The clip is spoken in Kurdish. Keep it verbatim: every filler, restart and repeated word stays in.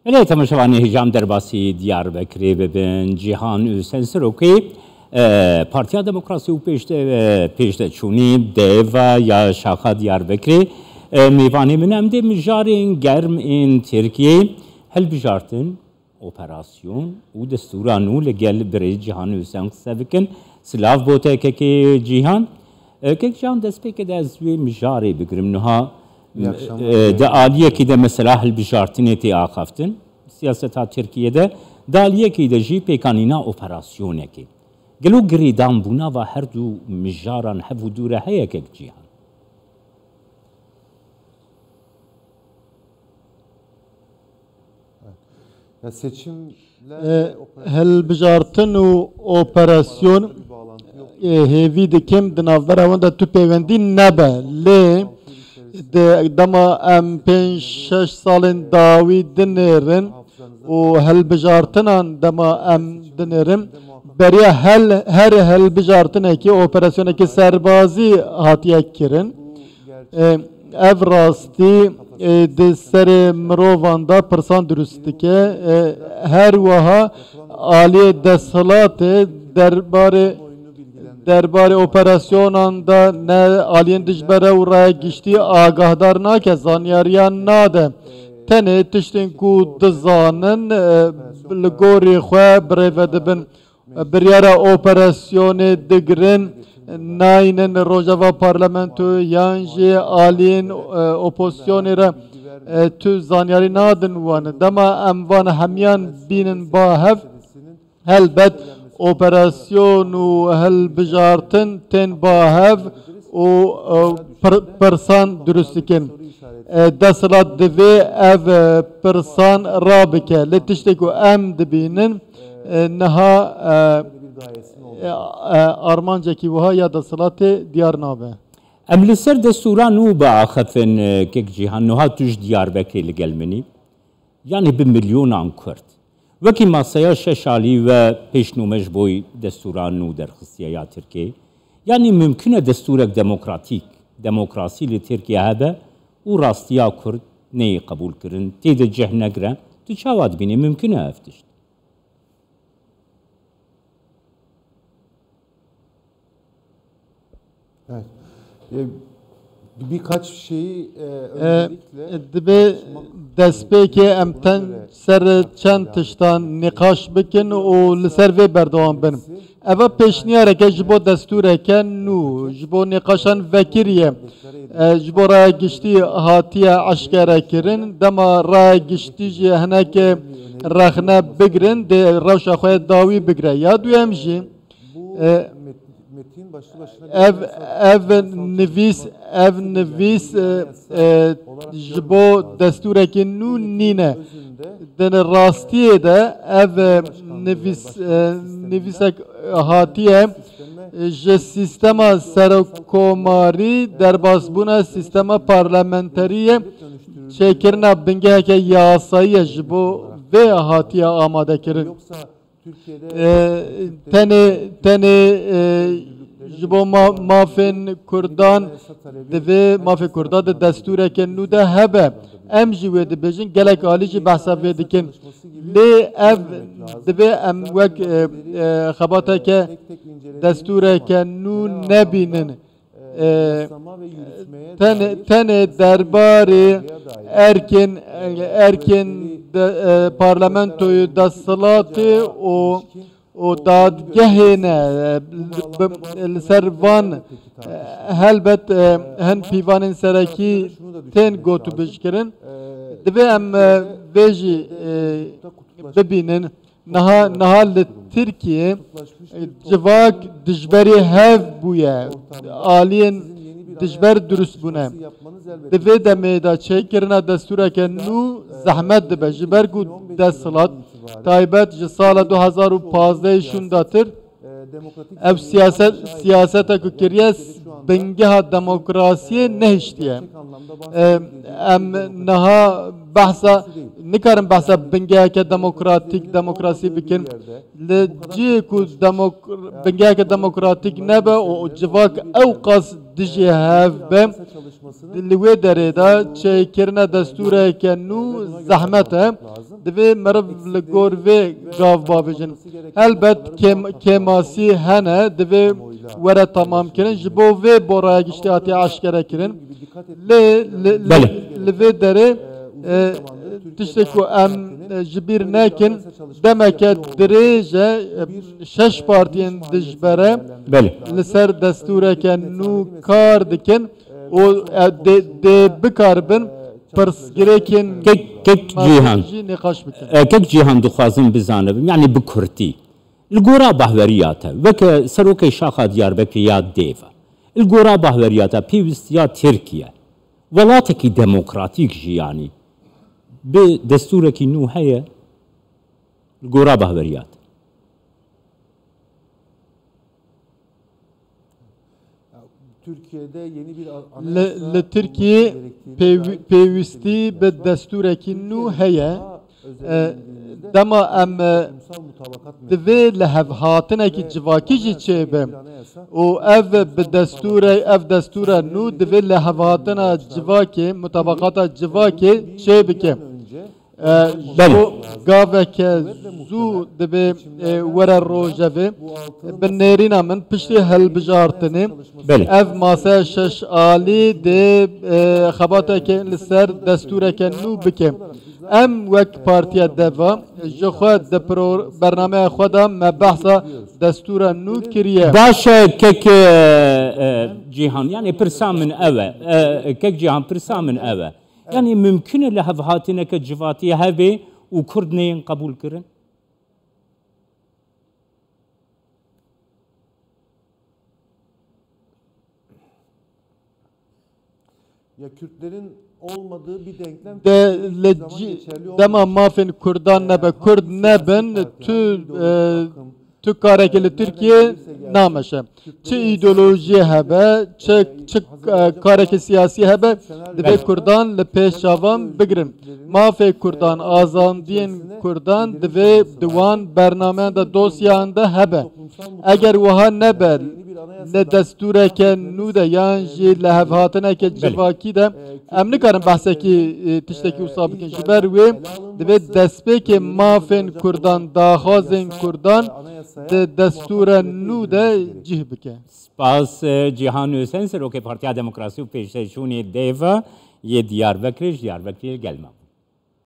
Belê, temaşevanê hêja em derbasî Diyarbekirê bibin. Cîhan Ûsen, serokê, e, Partiya Demokrasî û Pêşde-, e, Pêşdeçûnî, DEVA ya şaxa Diyarbekirê, e, mêvanê min. Em dê mijarên germ ên Tirkiyeyê, hilbijartin, operasyon û destûra nû li gel birêz Cîhan Ûsen qise bikin. Silav bo te kekê Cîhan. E, kek Cîhan, destpêkê de ez wê mijarê bigirim. Niha, İyi akşamlar. E, di aliyekî de mesela hilbijartinê tê axaftin, siyaseta Tirkiyê de, di aliyekî de jî pêkanîna operasyonekê. Gelo girêdanbûna va her du mijaran hev û dû re heye, kek Cîhan? Ya seçimle E, operasyon hilbijartin û operasyon, bir bağlantı yok. E, hêvî dikim di navbera wan de tu pêwendî nebe. Lê di dema em pênc şeş salên dawî dinêrin û hilbijartinan dema em dinêrin, beriya hel, her hilbijartinekî, operasyonekî serbazî hatiye kirin. E, ev rastî, e, di serê mirovan de pirsan dirust dike. E, her wiha aliyê desthilatê derbarê, derbarê operasyonan de ne aliyên dijbere û raya giştî agahdar nake, zanyariyan nade. Tenê tiştên ku dizanin, e, li gorî xwe birêve dibin. Biryara operasyonê digirin, naynin rojeva parlamentoyê yan jî aliyên, e, opozisyonê re, e, tu zanyarî nadin wan. Dema em van hemiyan bînin ba hev, helbet operasyon û hilbijartin tên ba hev û, e, pir-, pirsan dirust dikin. E, desthilat divê ev, e, pirsan rabike. Lê tiştê ku em dibînin, e, niha, e, e, e, armancekî wiha ya desthilatê diyar nabe. Em li ser destûra nû biaxifin, e, kek Cîhan, niha tu ji Diyarbekirê li gel min î. Yanî bi milyonan Kurd. Wekî masaya şeş alî we pêşnûme ji bo destûra nû derxistiye ya Tirkiyê. Yanî mimkun e destûrek demokratîk, demokrasî li Tirkiye hebe û rastiya Kurd neyê qebûl kirin, tê de cih negire. Tu çawa dibînî? Mimkun e ev tişt? Evet. E, birkaç şeyi, e, E, öncelikle dibe destpêkê em ten ser çend tiştan nîqaş bikin û li ser vê berdewam bin. Eva pêşniyareke ji bo destûreke nû, ji bo nîqaşan vekiriye, e, ji bo raya giştî hatiye eşkere kirin. Dema raya giştî jî hineke rexne bigrin, dê rewşa xwe dawî bigre. Ya duyem jî, E, ev, ev nivîs, ev nivîs, e, e, ji bo destûrekî nû nîne. Di rastiyê de ev, e, nivîs, e, nivîsek hatiye, e, ji sîstema serokkomarî derbasbûna sîstema parlamenterî ye, çêkirina bingeheke yasayî ye ji bo vê hatiye amadekirin. E, tenê, tenê, e, ji bo ma-, mafên Kurdan divê mafê Kurdan di destûreke nû de hebe. Em jî wê dibêjin, gelek alî jî behsa vê dikin. Lê ev divê em wek, e, e, xebateke destûreke nû nebînin. E, tenê, tenê derbarê erkên, erkên de, e, parlamentoyê desthilatê û, û dadgehê ne, e, bi, li ser van, e, helbet, e, hin pîvanên serekî tên gotûbêjkirin. Divê em, e, vê jî, e, bibînin. Niha, niha li Tirkiyê, e, civak dijberî hev bûye. Aliyên dijber dirust bûne. Di vê demê de çêkirina destûreke nû zehmet dibe. Ji ber ku desthilat taybet ji sala du hezar û pazdeh şûndatir ev siyaset, siyaseta ku kiriye, bingeha demokrasiyê nehiştiye. E, em niha behsa, nikarin behsa bingeheke demokratîk, demokrasî bikin. Li cihê ku demok-, bingeheke demokratîk nebe û civak ew qas dijî hev be, li wê derê de çêkirina destûreke nû zehmet e. Divê meriv li gor vê gav bavêjin. Helbet kêm-, kêmasî hene, divê were tamamkirin. Ji bo vê boraya giştî hatiye eşkere kirin. Lê li, li, Belê. li vê derê, e, tiştê ku em, e, ji bîr nekin, demeke dirêj e, e, şeş partiyên dijbere Belê. li ser destûreke nû kar dikin û, e, dê, dê bikaribin pirsgirêkên Kek, kek Cîhan. jî nîqaş bikin. E, kek Cîhan dixwazim bizanibim, yani bi kurtî. Li gora bahweriya te, weke serokê şaxa Diyarbekirê ya dêv e, li gora bahweriya te pêwistiya Tirkiye, welatekî demokratîk jî yanî bi destûrekî nû heye li gora bahweriya te? Li, li Tirkiyê pêwî-, pêwîstî bi destûrekî nû heye. E, dema em, e, divê lihevhatinekî civakî jî çêbe û ev bi destûre, ev destûra nû divê lihevhatina civakê, mutabaqata civakê çêbike. E, Belê. ji bo gaveke zû divê, e, were rojevê. Bi nêrîna min piştî hilbijartinê Belê. ev mase şeş alî dê, e, xebateke li ser destûreke nû bike. Em wek Partiya Deva ji xwe di pro-, bernameya xwe de me behsa destûra nû kiriye. Baş e, kek, e, e, Cîhan, yani pirsa min ew e. E, kek Cîhan, pirsa min ew e. Yani mimkun e lihevhatineke civatî hebe û Kurd neyên qebûlkirin? Ya Kürtlerin olmadığı bir denklem De li zaman cî-, geçerli dema olmadı. mafên Kurdan nebe, Kurd nebin, tu, e, tu karekê li Tirkiye nameşe. Çi îdeolojiyê hebe, çi, çi, e, karekê siyasî hebe, divê Kurdan li pêş çavan bigirin. Mafê Kurdan, azandiyên Kurdan divê di wan bernameyan de, dosyayan de hebe. Eger wiha nebe, li destûreke nû de yan jî li hevhatineke Belê. civakî de, em nikarin behsekî, e, tiştekî wisa bikin. Ji ber wê divê destpêkê mafên Kurdan, daxwazên Kurdan di destûra nû de cih bike. Spas, e, Cîhan Özen, Serokê Partiya Demokrasî û Pêşveçûnê dêv e yê Diyarbekirê, ji Diyarbekirê gel me.